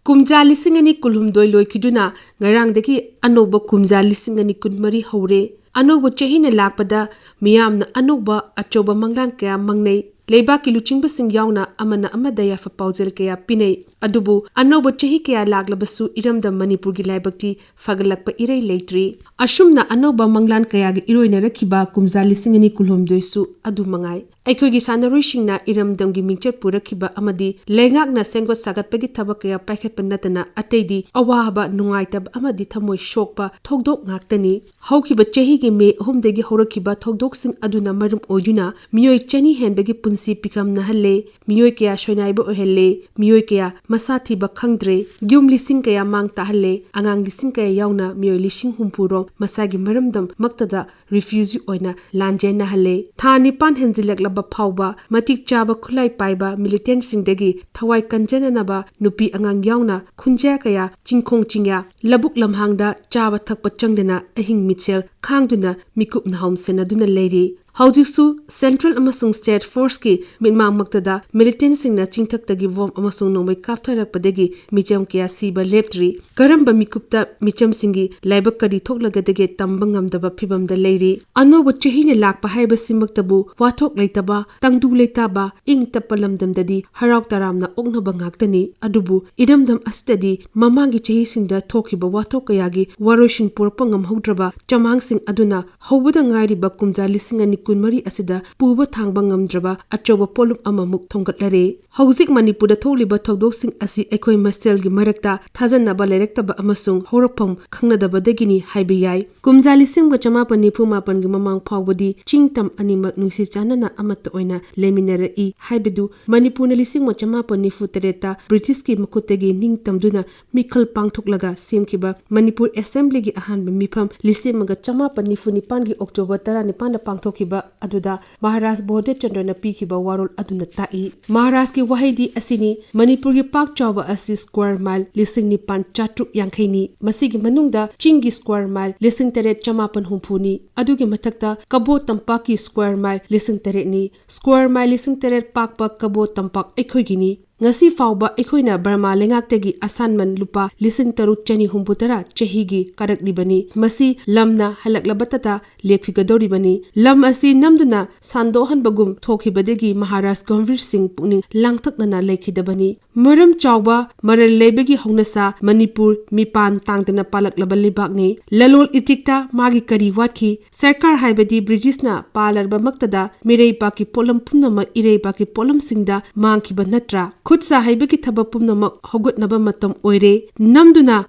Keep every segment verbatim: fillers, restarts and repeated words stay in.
ꯀꯨꯝꯖꯥ ꯂꯤꯁꯤꯡ ꯑꯅꯤ ꯀꯨꯟꯍꯨꯝꯗꯣꯏ ꯂꯣꯏꯈꯤꯗꯨꯅ ꯉꯔꯥꯡꯗꯒꯤ ꯑꯅꯧꯕ ꯀꯨꯝꯖꯥ ꯂꯤꯁꯤꯡ ꯑꯅꯤ ꯀꯨꯟꯃꯔꯤ ꯍꯧꯔꯦ꯫ ꯑꯅꯧꯕ ꯆꯍꯤꯅ ꯂꯥꯛꯄꯗ ꯃꯤꯌꯥꯝꯅ ꯑꯅꯧꯕ ꯑꯆꯧꯕ ꯃꯪꯂꯥꯟ ꯀꯌꯥ ꯃꯪꯅꯩ꯫ ꯂꯩꯕꯥꯛꯀꯤ ꯂꯨꯆꯤꯡꯕꯁꯤꯡ ꯌꯥꯎꯅ ꯑꯃꯅ ꯑꯃꯗ ꯌꯥꯏꯐ ꯄꯥꯎꯖꯦꯜ ꯀꯌꯥ ꯄꯤꯅꯩ꯫ ꯑꯗꯨꯕꯨ ꯑꯅꯧꯕ ꯆꯍꯤ ꯀꯌꯥ ꯂꯥꯛꯂꯕꯁꯨ ꯏꯔꯝꯗꯝ ꯃꯅꯤꯄꯨꯔꯒꯤ ꯂꯥꯏꯕꯛꯇꯤ ꯐꯒꯠꯂꯛꯄ ꯏꯔꯩ ꯂꯩꯇ꯭ꯔꯤ꯫ ꯑꯁꯨꯝꯅ ꯑꯅꯧꯕ ꯃꯪꯂꯥꯟ ꯀꯌꯥꯒ ꯏꯔꯣꯏꯅꯔꯛꯈꯤꯕ ꯀꯨꯝꯖꯥ ꯂꯤꯁꯤꯡ ꯑꯅꯤ ꯀꯨꯟꯍꯨꯝꯗꯣꯏꯁꯨ ꯑꯗꯨ ꯃꯉꯥꯏ꯫ ꯑꯩꯈꯣꯏꯒꯤ ꯁꯥꯟꯅꯔꯣꯏꯁꯤꯡꯅ ꯏꯔꯝꯗꯝꯒꯤ ꯃꯤꯡꯆꯠ ꯄꯨꯔꯛꯈꯤꯕ ꯑꯃꯗꯤ ꯂꯩꯉꯥꯛꯅ ꯁꯦꯝꯒꯠ ꯁꯥꯒꯠꯄꯒꯤ ꯊꯕꯛ ꯀꯌꯥ ꯄꯥꯏꯈꯠꯄ ꯅꯠꯇꯅ ꯑꯇꯩꯗꯤ ꯑꯋꯥꯕ, ꯅꯨꯡꯉꯥꯏꯇꯕ ꯑꯃꯗꯤ ꯊꯃꯣꯏ ꯁꯣꯛꯄ ꯊꯧꯗꯣꯛ ꯉꯥꯛꯇꯅꯤ꯫ ꯍꯧꯈꯤꯕ ꯆꯍꯤꯒꯤ ꯃꯦ ꯑꯍꯨꯝꯗꯒꯤ ꯍꯧꯔꯛꯈꯤꯕ ꯊꯧꯗꯣꯛꯁꯤꯡ ꯑꯗꯨꯅ ꯃꯔꯝ ꯑꯣꯏꯗꯨꯅ ꯃꯤꯑꯣꯏ ꯆꯅꯤ ꯍꯦꯟꯕꯒꯤ ꯄꯨꯟꯁꯤ ꯄꯤꯈꯝꯅꯍꯜꯂꯦ, ꯃꯤꯑꯣꯏ ꯀꯌꯥ ꯁꯣꯏꯅꯥꯏꯕ ꯑꯣꯏꯍꯜꯂꯦ, ꯃꯤꯑꯣꯏ ꯀꯌꯥ ꯃꯁꯥ ꯊꯤꯕ ꯈꯪꯗ꯭ꯔꯦ, ꯌꯨꯝ ꯂꯤꯁꯤꯡ ꯀꯌꯥ ꯃꯥꯡ ꯇꯥꯛꯍꯜꯂꯦ, ꯑꯉꯥꯡ ꯂꯤꯁꯤꯡ ꯀꯌꯥ ꯌꯥꯎꯅ ꯃꯤꯑꯣꯏ ꯂꯤꯁꯤꯡ ꯍꯨꯝꯐꯨ ꯔꯣꯝ ꯃꯁꯥꯒꯤ ꯃꯔꯝꯗꯝ ꯃꯛꯇꯗ ꯔꯤꯐ꯭ꯌꯨꯖꯤ ꯑꯣꯏꯅ ꯂꯥꯟꯖꯦꯟꯅꯍꯜꯂꯦ꯫ ꯊꯥ ꯅꯤꯄꯥꯟ ꯍꯦꯟꯖꯤꯜꯂꯛꯂꯕ ꯐꯥꯎꯕ ꯃꯇꯤꯛ ꯆꯥꯕ ꯈꯨꯠꯂꯥꯏ ꯄꯥꯏꯕ ꯃꯤꯂꯤꯇꯦꯟꯠꯁꯤꯡꯗꯒꯤ ꯊꯋꯥꯏ ꯀꯟꯖꯅꯅꯕ ꯅꯨꯄꯤ ꯑꯉꯥꯡ ꯌꯥꯎꯅ ꯈꯨꯟꯖꯥ ꯀꯌꯥ ꯆꯤꯡꯈꯣꯡ ꯆꯤꯡꯌꯥ ꯂꯧꯕꯨꯛ ꯂꯝꯍꯥꯡꯗ ꯆꯥꯕ ꯊꯛꯄ ꯆꯪꯗꯅ ꯑꯍꯤꯡ ꯃꯤꯠꯁꯦꯜ ꯈꯥꯡꯗꯨꯅ ꯃꯤꯀꯨꯞ ꯅꯍꯧꯝ ꯁꯦꯟꯅꯗꯨꯅ ꯂꯩꯔꯤ꯫ ꯍꯧꯖꯤꯛꯁꯨ ꯁꯦꯟꯇ꯭ꯔꯦꯜ ꯑꯃꯁꯨꯡ ꯁ꯭ꯇꯦꯠ ꯐꯣꯔꯁꯀꯤ ꯃꯤꯠꯃꯥꯡꯃꯛꯇꯗ ꯃꯤꯂꯤꯇꯦꯟꯠꯁꯤꯡꯅ ꯆꯤꯡꯊꯛꯇꯒꯤ ꯕꯣꯝ ꯑꯃꯁꯨꯡ ꯅꯣꯡꯃꯩ ꯀꯥꯞꯊꯔꯛꯄꯗꯒꯤ ꯃꯤꯆꯝ ꯀꯌꯥ ꯁꯤꯕ ꯂꯦꯞꯇ꯭ꯔꯤ꯫ ꯀꯔꯝꯕ ꯃꯤꯀꯨꯞꯇ ꯃꯤꯆꯝꯁꯤꯡꯒꯤ ꯂꯥꯏꯕꯛ ꯀꯔꯤ ꯊꯣꯛꯂꯒꯗꯒꯦ ꯇꯝꯕ ꯉꯝꯗꯕ ꯐꯤꯚꯝꯗ ꯂꯩꯔꯤ꯫ ꯑꯅꯧꯕ ꯆꯍꯤꯅ ꯂꯥꯛꯄ ꯍꯥꯏꯕꯁꯤꯃꯛꯇꯕꯨ ꯋꯥꯊꯣꯛ ꯂꯩꯇꯕ, ꯇꯪꯗꯨ ꯂꯩꯇꯥꯕ, ꯏꯪ ꯇꯞꯄ ꯂꯝꯗꯝꯗꯗꯤ ꯍꯔꯥꯎ ꯇꯔꯥꯝꯅ ꯑꯣꯛꯅꯕ ꯉꯥꯛꯇꯅꯤ꯫ ꯑꯗꯨꯕꯨ ꯏꯔꯝꯗꯝ ꯑꯁꯤꯗꯗꯤ ꯃꯃꯥꯡꯒꯤ ꯆꯍꯤꯁꯤꯡꯗ ꯊꯣꯛꯈꯤꯕ ꯋꯥꯊꯣꯛ ꯀꯌꯥꯒꯤ ꯋꯥꯔꯣꯏꯁꯤꯟ ꯄꯨꯔꯛꯄ ꯉꯝꯍꯧꯗ꯭ꯔꯕ ꯆꯃꯥꯡꯁꯤꯡ ꯑꯗꯨꯅ ꯍꯧꯕꯗ ꯉꯥꯏꯔꯤꯕ ꯀꯨꯝꯖꯥ ꯂꯤꯁꯤꯡ ꯑꯅꯤ ꯀꯨꯟꯃꯔꯤ ꯑꯁꯤꯗ ꯄꯨꯕ ꯊꯥꯡꯕ ꯉꯝꯗ꯭ꯔꯕ ꯑꯆꯧꯕ ꯄꯣꯠꯂꯨꯝ ꯑꯃꯃꯨꯛ ꯊꯣꯡꯒꯠꯂꯔꯦ꯫ ꯍꯧꯖꯤꯛ ꯃꯅꯤꯄꯨꯔꯗ ꯊꯣꯛꯂꯤꯕ ꯊꯧꯗꯣꯛꯁꯤꯡ ꯑꯁꯤ ꯑꯩꯈꯣꯏ ꯃꯁꯦꯜꯒꯤ ꯃꯔꯛꯇ ꯊꯥꯖꯅꯕ ꯂꯩꯔꯛꯇꯕ ꯑꯃꯁꯨꯡ ꯍꯧꯔꯛꯐꯝ ꯈꯪꯅꯗꯕꯗꯒꯤꯅꯤ ꯍꯥꯏꯕ ꯌꯥꯏ꯫ ꯀꯨꯝꯖꯥ ꯂꯤꯁꯤꯡ ꯑꯃ ꯆꯃꯥꯄꯟ ꯅꯤꯐꯨ ꯃꯥꯄꯟꯒꯤ ꯃꯃꯥꯡ ꯐꯥꯎꯕꯗꯤ ꯆꯤꯡ ꯇꯝ ꯑꯅꯤꯃꯛ ꯅꯨꯡꯁꯤ ꯆꯥꯟꯅꯅ ꯑꯃꯠꯇ ꯑꯣꯏꯅ ꯂꯩꯃꯤꯟꯅꯔꯛꯏ ꯍꯥꯏꯕꯗꯨ ꯃꯅꯤꯄꯨꯔꯅ ꯂꯤꯁꯤꯡ ꯑꯃ ꯆꯃꯥꯄꯟ ꯅꯤꯐꯨ ꯇꯔꯦꯠꯇ ꯕ꯭ꯔꯤꯇꯤꯁꯀꯤ ꯃꯈꯨꯠꯇꯒꯤ ꯅꯤꯡꯇꯝꯗꯨꯅ ꯃꯤꯈꯜ ꯄꯥꯡꯊꯣꯛꯂꯒ ꯁꯦꯝꯈꯤꯕ ꯃꯅꯤꯄꯨꯔ ꯑꯦꯁꯦꯝꯕ꯭ꯂꯤꯒꯤ ꯑꯍꯥꯟꯕ ꯃꯤꯐꯝ ꯂꯤꯁꯤꯡ ꯑꯃꯒ ꯆꯃꯥꯄꯟ ꯅꯤꯐꯨ ꯅꯤꯄꯥꯟꯒꯤ ꯑꯣꯛꯇꯣꯕꯔ ꯇꯔꯥꯅꯤꯄꯥꯟꯗ ꯄꯥꯡꯊꯣꯛꯈꯤꯕ ꯑꯗꯨꯗ ꯃꯍꯥꯔꯥꯖ ꯕꯣꯙꯦ ꯆꯟꯗ꯭ꯔꯅ ꯄꯤꯈꯤꯕ ꯋꯥꯔꯣꯜ ꯑꯗꯨꯅ ꯇꯥꯛꯏ꯫ ꯃꯍꯥꯔꯥꯖꯀꯤ ꯋꯥꯍꯩꯗꯤ ꯑꯁꯤꯅꯤ, "ꯃꯅꯤꯄꯨꯔꯒꯤ ꯄꯥꯛ ꯆꯥꯎꯕ ꯑꯁꯤ ꯁ꯭ꯀ꯭ꯋꯥꯔ ꯃꯥꯏꯜ ꯂꯤꯁꯤꯡ ꯅꯤꯄꯥꯟ ꯆꯥꯇ꯭ꯔꯨꯛ ꯌꯥꯡꯈꯩꯅꯤ꯫ ꯃꯁꯤꯒꯤ ꯃꯅꯨꯡꯗ ꯆꯤꯡꯒꯤ ꯁ꯭ꯀ꯭ꯋꯥꯔ ꯃꯥꯏꯜ ꯂꯤꯁꯤꯡ ꯇꯔꯦꯠ ꯆꯃꯥꯄꯟ ꯍꯨꯝꯐꯨꯅꯤ꯫ ꯑꯗꯨꯒꯤ ꯃꯊꯛꯇ ꯀꯕꯣ ꯇꯝꯄꯥꯛꯀꯤ ꯁ꯭ꯀ꯭ꯋꯥꯔ ꯃꯥꯏꯜ ꯂꯤꯁꯤꯡ ꯇꯔꯦꯠꯅꯤ꯫ ꯁ꯭ꯀ꯭ꯋꯥꯔ ꯃꯥꯏꯜ ꯂꯤꯁꯤꯡ ꯇꯔꯦꯠ ꯄꯥꯛꯄ ꯀꯕꯣ ꯇꯝꯄꯥꯛ ꯑꯩꯈꯣꯏꯒꯤꯅꯤ"꯫ ꯉꯁꯤ ꯐꯥꯎꯕ ꯑꯩꯈꯣꯏꯅ ꯕꯔꯃꯥ ꯂꯩꯉꯥꯛꯇꯒꯤ ꯑꯁꯥꯟꯃꯟ ꯂꯨꯄꯥ ꯂꯤꯁꯤꯡ ꯇꯔꯨꯛ ꯆꯅꯤ ꯍꯨꯝꯐꯨ ꯇꯔꯥ ꯆꯍꯤꯒꯤ ꯀꯥꯔꯛꯂꯤꯕꯅꯤ꯫ ꯃꯁꯤ ꯂꯝꯅ ꯍꯜꯂꯛꯂꯕꯇꯇ ꯂꯦꯞꯈꯤꯒꯗꯧꯔꯤꯕꯅꯤ꯫ ꯂꯝ ꯑꯁꯤ ꯅꯝꯗꯨꯅ ꯁꯟꯗꯣꯛꯍꯟꯕꯒꯨꯝ ꯊꯣꯛꯈꯤꯕꯗꯒꯤ ꯃꯍꯥꯔꯥꯖ ꯒꯝꯚꯤꯔ ꯁꯤꯡ ꯄꯨꯛꯅꯤꯡ ꯂꯥꯡꯇꯛꯅꯅ ꯂꯩꯈꯤꯗꯕꯅꯤ꯫ ꯃꯔꯝ ꯆꯥꯎꯕ ꯃꯔꯜ ꯂꯩꯕꯒꯤ ꯍꯧꯅꯁꯥ ꯃꯅꯤꯄꯨꯔ ꯃꯤꯄꯥꯟ ꯇꯥꯡꯗꯅ ꯄꯥꯜꯂꯛꯂꯕ ꯂꯩꯕꯥꯛꯅꯤ꯫ ꯂꯂꯣꯜ ꯏꯇꯤꯛꯇ ꯃꯥꯒꯤ ꯀꯔꯤ ꯋꯥꯠꯈꯤ? ꯁꯔꯀꯥꯔ ꯍꯥꯏꯕꯗꯤ ꯕ꯭ꯔꯤꯇꯤꯁꯅ ꯄꯥꯜꯂꯔꯕꯃꯛꯇꯗ ꯃꯤꯔꯩꯕꯥꯛꯀꯤ ꯄꯣꯠꯂꯝ ꯄꯨꯝꯅꯃꯛ ꯏꯔꯩꯕꯥꯛꯀꯤ ꯄꯣꯠꯂꯝꯁꯤꯡꯗ ꯃꯥꯡꯈꯤꯕ ꯅꯠꯇ꯭ꯔꯥ? ꯈꯨꯠ ꯁꯥ ꯍꯩꯕꯒꯤ ꯊꯕꯛ ꯄꯨꯝꯅꯃꯛ ꯍꯧꯒꯠꯅꯕ ꯃꯇꯝ ꯑꯣꯏꯔꯦ꯫ ꯅꯝꯗꯨꯅ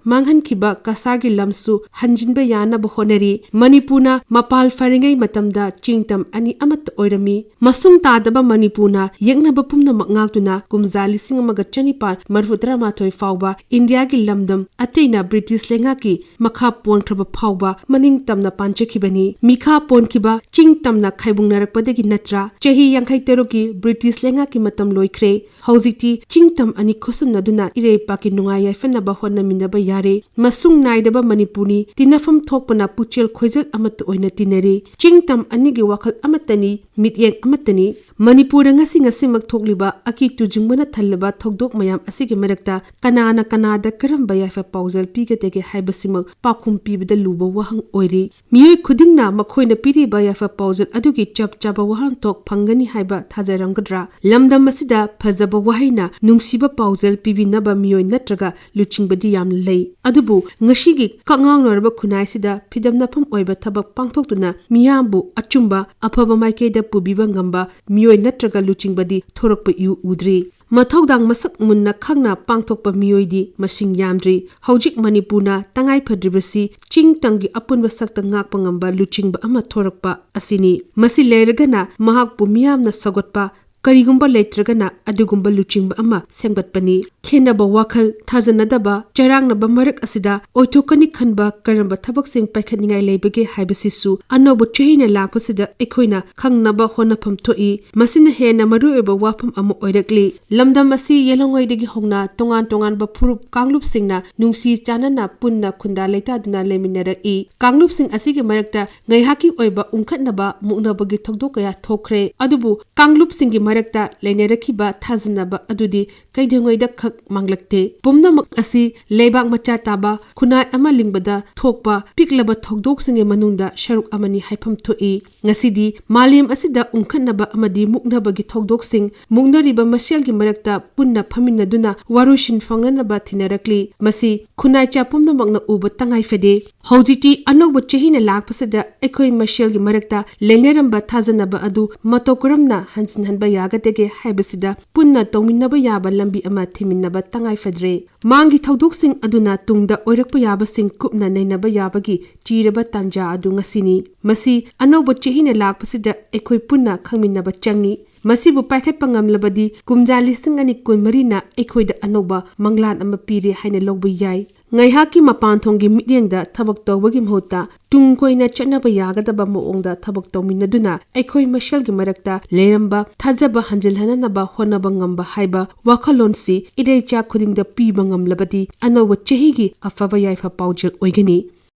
ꯃꯥꯡꯍꯟꯈꯤꯕ ꯀꯁꯥꯔꯒꯤ ꯂꯝꯁꯨ ꯍꯟꯖꯤꯟꯕ ꯌꯥꯅꯕ ꯍꯣꯠꯅꯔꯤ꯫ ꯃꯅꯤꯄꯨꯔꯅ ꯃꯄꯥꯜ ꯐꯔꯤꯉꯩ ꯃꯇꯝꯗ ꯆꯤꯡꯇꯝ ꯑꯅꯤ ꯑꯃꯠꯇ ꯑꯣꯏꯔꯝꯃꯤ꯫ ꯃꯁꯨꯡ ꯇꯥꯗꯕ ꯃꯅꯤꯄꯨꯔꯅ ꯌꯦꯛꯅꯕ ꯄꯨꯝꯅꯃꯛ ꯉꯥꯛꯇꯨꯅ ꯀꯨꯝꯖꯥ ꯂꯤꯁꯤꯡ ꯑꯃꯒ ꯆꯅꯤꯄꯥꯟ ꯃꯔꯤꯐꯨ ꯇꯔꯥꯃꯥꯊꯣꯏ ꯐꯥꯎꯕ ꯏꯟꯗꯤꯌꯥꯒꯤ ꯂꯝꯗꯝ ꯑꯇꯩꯅ ꯕ꯭ꯔꯤꯇꯤꯁ ꯂꯩꯉꯥꯛꯀꯤ ꯃꯈꯥ ꯄꯣꯟꯈ꯭ꯔꯕ ꯐꯥꯎꯕ ꯃꯅꯤꯡ ꯇꯝꯅ ꯄꯥꯟꯖꯈꯤꯕꯅꯤ꯫ ꯃꯤꯈꯥ ꯄꯣꯟꯈꯤꯕ ꯆꯤꯡ ꯇꯝꯅ ꯈꯥꯏꯕꯨꯡꯅꯔꯛꯄꯗꯒꯤ ꯅꯠꯇ꯭ꯔꯥ? ꯆꯍꯤ ꯌꯥꯡꯈꯩ ꯇꯔꯨꯛꯀꯤ ꯕ꯭ꯔꯤꯇꯤꯁ ꯂꯩꯉꯥꯛꯀꯤ ꯃꯇꯝ ꯂꯣꯏꯈ꯭ꯔꯦ꯫ ꯍꯧꯖꯤꯛꯇꯤ ꯆꯤꯡ ꯇꯝ ꯑꯅꯤ ꯈꯨꯠꯁꯝꯅꯗꯨꯅ ꯏꯔꯩꯄꯥꯛꯀꯤ ꯅꯨꯡꯉꯥꯏ ꯌꯥꯏꯐꯅꯕ ꯍꯣꯠꯅꯃꯤꯟꯅꯕ ꯌꯥꯔꯦ꯫ ꯃꯁꯨꯡ ꯅꯥꯏꯗꯕ ꯃꯅꯤꯄꯨꯔꯅꯤ꯫ ꯇꯤꯟꯅꯐꯝ ꯊꯣꯛꯄꯅ ꯄꯨꯛꯆꯦꯜ ꯈꯣꯏꯖꯦꯜ ꯑꯃꯠꯇ ꯑꯣꯏꯅ ꯇꯤꯟꯅꯔꯤ꯫ ꯆꯤꯡ ꯇꯝ ꯑꯅꯤꯒꯤ ꯋꯥꯈꯜ ꯑꯃꯠꯇꯅꯤ, ꯃꯤꯠꯌꯦꯡ ꯑꯃꯠꯇꯅꯤ꯫ ꯃꯅꯤꯄꯨꯔꯗ ꯉꯁꯤ ꯉꯁꯤꯃꯛ ꯊꯣꯛꯂꯤꯕ ꯑꯀꯤ ꯇꯨꯖꯨꯡꯕꯅ ꯊꯜꯂꯕ ꯊꯧꯗꯣꯛ ꯃꯌꯥꯝ ꯑꯁꯤꯒꯤ ꯃꯔꯛꯇ ꯀꯅꯥꯅ ꯀꯅꯥꯗ ꯀꯔꯝꯕ ꯌꯥꯏꯐ ꯄꯥꯎꯖꯦꯜ ꯄꯤꯒꯗꯒꯦ ꯍꯥꯏꯕꯁꯤꯃꯛ ꯄꯥꯎꯈꯨꯝ ꯄꯤꯕꯗ ꯂꯨꯕ ꯋꯥꯍꯪ ꯑꯣꯏꯔꯤ꯫ ꯃꯤꯑꯣꯏ ꯈꯨꯗꯤꯡꯅ ꯃꯈꯣꯏꯅ ꯄꯤꯔꯤꯕ ꯌꯥꯏꯐ ꯄꯥꯎꯖꯦꯜ ꯑꯗꯨꯒꯤ ꯆꯞ ꯆꯥꯕ ꯋꯥꯍꯟꯊꯣꯛ ꯐꯪꯒꯅꯤ ꯍꯥꯏꯕ ꯊꯥꯖꯔꯝꯒꯗ꯭ꯔꯥ? ꯂꯝꯗꯝ ꯑꯁꯤꯗ ꯐꯖꯕ ꯋꯥꯍꯩꯅ ꯅꯨꯡꯁꯤꯕ ꯄꯥꯎꯖꯦꯜ ꯄꯤꯕꯤꯅꯕ ꯃꯤꯑꯣꯏ ꯅꯠꯇ꯭ꯔꯒ ꯂꯨꯆꯤꯡꯕꯗꯤ ꯌꯥꯝꯅ ꯂꯩ꯫ ꯑꯗꯨꯕꯨ ꯉꯁꯤꯒꯤ ꯀꯛꯉꯥꯎꯅꯔꯕ ꯈꯨꯟꯅꯥꯏꯁꯤꯗ ꯐꯤꯗꯝꯅꯐꯝ ꯑꯣꯏꯕ ꯊꯕꯛ ꯄꯥꯡꯊꯣꯛꯇꯨꯅ ꯃꯤꯌꯥꯝꯕꯨ ꯑꯆꯨꯝꯕ ꯑꯐꯕ ꯃꯥꯏꯀꯩꯗ ꯄꯨꯕꯤꯕ ꯉꯝꯕ ꯃꯤꯑꯣꯏ ꯅꯠꯇ꯭ꯔꯒ ꯂꯨꯆꯤꯡꯕꯗꯤ ꯊꯣꯔꯛꯄ ꯏꯎ ꯎꯗ꯭ꯔꯤ꯫ ꯃꯊꯧꯗꯥꯡ ꯃꯁꯛ ꯃꯨꯟꯅ ꯈꯪꯅ ꯄꯥꯡꯊꯣꯛꯄ ꯃꯤꯑꯣꯏꯗꯤ ꯃꯁꯤꯡ ꯌꯥꯝꯗ꯭ꯔꯤ꯫ ꯍꯧꯖꯤꯛ ꯃꯅꯤꯄꯨꯔꯅ ꯇꯉꯥꯏ ꯐꯗ꯭ꯔꯤꯕꯁꯤ ꯆꯤꯡ ꯇꯝꯒꯤ ꯑꯄꯨꯟꯕ ꯁꯛꯇ ꯉꯥꯛꯄ ꯉꯝꯕ ꯂꯨꯆꯤꯡꯕ ꯑꯃ ꯊꯣꯔꯛꯄ ꯑꯁꯤꯅꯤ꯫ ꯃꯁꯤ ꯂꯩꯔꯒꯅ ꯃꯍꯥꯛꯄꯨ ꯃꯤꯌꯥꯝꯅ ꯁꯧꯒꯠꯄ, ꯀꯔꯤꯒꯨꯝꯕ ꯂꯩꯇ꯭ꯔꯒꯅ ꯑꯗꯨꯒꯨꯝꯕ ꯂꯨꯆꯤꯡꯕ ꯑꯃ ꯁꯦꯝꯒꯠꯄꯅꯤ꯫ ꯈꯦꯟꯅꯕ ꯋꯥꯈꯜ, ꯊꯥꯖꯅꯗꯕ, ꯆꯔꯥꯡꯅꯕ ꯃꯔꯛ ꯑꯁꯤꯗ ꯑꯣꯏꯊꯣꯛꯀꯅꯤ ꯈꯟꯕ ꯀꯔꯝꯕ ꯊꯕꯛꯁꯤꯡ ꯄꯥꯏꯈꯠꯅꯤꯡꯉꯥꯏ ꯂꯩꯕꯒꯦ ꯍꯥꯏꯕꯁꯤꯁꯨ ꯑꯅꯧꯕ ꯆꯍꯤꯅ ꯂꯥꯛꯄꯁꯤꯗ ꯑꯩꯈꯣꯏꯅ ꯈꯪꯅꯕ ꯍꯣꯠꯅꯐꯝ ꯊꯣꯛꯏ꯫ ꯃꯁꯤꯅ ꯍꯦꯟꯅ ꯃꯔꯨꯑꯣꯏꯕ ꯋꯥꯐꯝ ꯑꯃ ꯑꯣꯏꯔꯛꯂꯤ꯫ ꯂꯝꯗꯝ ꯑꯁꯤ ꯌꯦꯜꯍꯧꯉꯩꯗꯒꯤ ꯍꯧꯅ ꯇꯣꯉꯥꯟ ꯇꯣꯉꯥꯟꯕ ꯐꯨꯔꯨꯞ ꯀꯥꯡꯂꯨꯞꯁꯤꯡꯅ ꯅꯨꯡꯁꯤ ꯆꯥꯟꯅꯅ ꯄꯨꯟꯅ ꯈꯨꯟꯗꯥ ꯂꯩꯇꯥꯗꯨꯅ ꯂꯩꯃꯤꯟꯅꯔꯛꯏ꯫ ꯀꯥꯡꯂꯨꯞꯁꯤꯡ ꯑꯁꯤꯒꯤ ꯃꯔꯛꯇ ꯉꯥꯏꯍꯥꯛꯀꯤ ꯑꯣꯏꯕ ꯎꯪꯈꯠꯅꯕ ꯃꯨꯛꯅꯕꯒꯤ ꯊꯧꯗꯣꯛ ꯀꯌꯥ ꯊꯣꯛꯈ꯭ꯔꯦ꯫ ꯑꯗꯨꯕꯨ ꯀꯥꯡꯂꯨꯞꯁꯤꯡꯒꯤ ꯃꯔꯛꯇ ꯂꯩꯅꯔꯛꯈꯤꯕ ꯊꯥꯖꯅꯕ ꯑꯗꯨꯗꯤ ꯀꯩꯗꯧꯉꯩꯗ ꯈꯛ ꯃꯥꯡꯂꯛꯇꯦ꯫ ꯄꯨꯝꯅꯃꯛ ꯑꯁꯤ ꯂꯩꯕꯥꯛ ꯃꯆꯥ ꯇꯥꯕ ꯈꯨꯟꯅꯥꯏ ꯑꯃ ꯂꯤꯡꯕꯗ ꯊꯣꯛꯄ ꯄꯤꯛꯂꯕ ꯊꯧꯗꯣꯛꯁꯤꯡꯒꯤ ꯃꯅꯨꯡꯗ ꯁꯔꯨꯛ ꯑꯃꯅꯤ ꯍꯥꯏꯐꯝ ꯊꯣꯛꯏ꯫ ꯉꯁꯤꯗꯤ ꯃꯥꯂꯦꯝ ꯑꯁꯤꯗ ꯎꯪꯈꯠꯅꯕ ꯑꯃꯗꯤ ꯃꯨꯛꯅꯕꯒꯤ ꯊꯧꯗꯣꯛꯁꯤꯡ ꯃꯨꯛꯅꯔꯤꯕ ꯃꯁꯦꯜꯒꯤ ꯃꯔꯛꯇ ꯄꯨꯟꯅ ꯐꯝꯃꯤꯟꯅꯗꯨꯅ ꯋꯥꯔꯣꯏꯁꯤꯟ ꯐꯪꯅꯅꯕ ꯊꯤꯅꯔꯛꯂꯤ꯫ ꯃꯁꯤ ꯈꯨꯟꯅꯥꯏꯆꯥ ꯄꯨꯝꯅꯃꯛꯅ ꯎꯕ ꯇꯉꯥꯏ ꯐꯗꯦ꯫ ꯍꯧꯖꯤꯛꯇꯤ ꯑꯅꯧꯕ ꯆꯍꯤꯅ ꯂꯥꯛꯄꯁꯤꯗ ꯑꯩꯈꯣꯏ ꯃꯁꯦꯜꯒꯤ ꯃꯔꯛꯇ ꯂꯩꯅꯔꯝꯕ ꯊꯥꯖꯅꯕ ꯑꯗꯨ ꯃꯇꯧ ꯀꯔꯝꯅ ꯍꯟꯖꯤꯟꯍꯟꯕ ꯌꯥꯒꯗꯒꯦ ꯍꯥꯏꯕꯁꯤꯗ ꯄꯨꯟꯅ ꯇꯧꯃꯤꯟꯅꯕ ꯌꯥꯕ ꯂꯝꯕꯤ ꯑꯃ ꯊꯤꯃꯤꯟꯅꯕ ꯇꯉꯥꯏ ꯐꯗ꯭ꯔꯦ꯫ ꯃꯥꯡꯒꯤ ꯊꯧꯗꯣꯛꯁꯤꯡ ꯑꯗꯨꯅ ꯇꯨꯡꯗ ꯑꯣꯏꯔꯛꯄ ꯌꯥꯕꯁꯤꯡ ꯀꯨꯞꯅ ꯅꯩꯅꯕ ꯌꯥꯕꯒꯤ ꯆꯤꯔꯕ ꯇꯥꯟꯖꯥ ꯑꯗꯨ ꯉꯁꯤꯅꯤ꯫ ꯃꯁꯤ ꯑꯅꯧꯕ ꯆꯍꯤꯅ ꯂꯥꯛꯄꯁꯤꯗ ꯑꯩꯈꯣꯏ ꯄꯨꯟꯅ ꯈꯪꯃꯤꯟꯅꯕ ꯆꯪꯏ꯫ ꯃꯁꯤꯕꯨ ꯄꯥꯏꯈꯠꯄ ꯉꯝꯂꯕꯗꯤ ꯀꯨꯝꯖꯥ ꯂꯤꯁꯤꯡ ꯑꯅꯤ ꯀꯨꯟꯃꯔꯤꯅ ꯑꯩꯈꯣꯏꯗ ꯑꯅꯧꯕ ꯃꯪꯂꯥꯟ ꯑꯃ ꯄꯤꯔꯦ ꯍꯥꯏꯅ ꯂꯧꯕ ꯌꯥꯏ꯫ ꯉꯥꯏꯍꯥꯛꯀꯤ ꯃꯄꯥꯟ ꯊꯣꯡꯒꯤ ꯃꯤꯠꯌꯦꯡꯗ ꯊꯕꯛ ꯇꯧꯕꯒꯤ ꯃꯍꯨꯠꯇ ꯇꯨꯡ ꯀꯣꯏꯅ ꯆꯠꯅꯕ ꯌꯥꯒꯗꯕ ꯃꯑꯣꯡꯗ ꯊꯕꯛ ꯇꯧꯃꯤꯟꯅꯗꯨꯅ ꯑꯩꯈꯣꯏ ꯃꯁꯦꯜꯒꯤ ꯃꯔꯛꯇ ꯂꯩꯔꯝꯕ ꯊꯥꯖꯕ ꯍꯟꯖꯤꯜꯍꯟꯅꯕ ꯍꯣꯠꯅꯕ ꯉꯝꯕ ꯍꯥꯏꯕ ꯋꯥꯈꯜꯂꯣꯟꯁꯤ ꯏꯔꯩꯆꯥ ꯈꯨꯗꯤꯡꯗ ꯄꯤꯕ ꯉꯝꯂꯕꯗꯤ ꯑꯅꯧꯕ ꯆꯍꯤꯒꯤ ꯑꯐꯕ ꯌꯥꯏꯐ ꯄꯥꯎꯖꯦꯜ ꯑꯣꯏꯒꯅꯤ꯫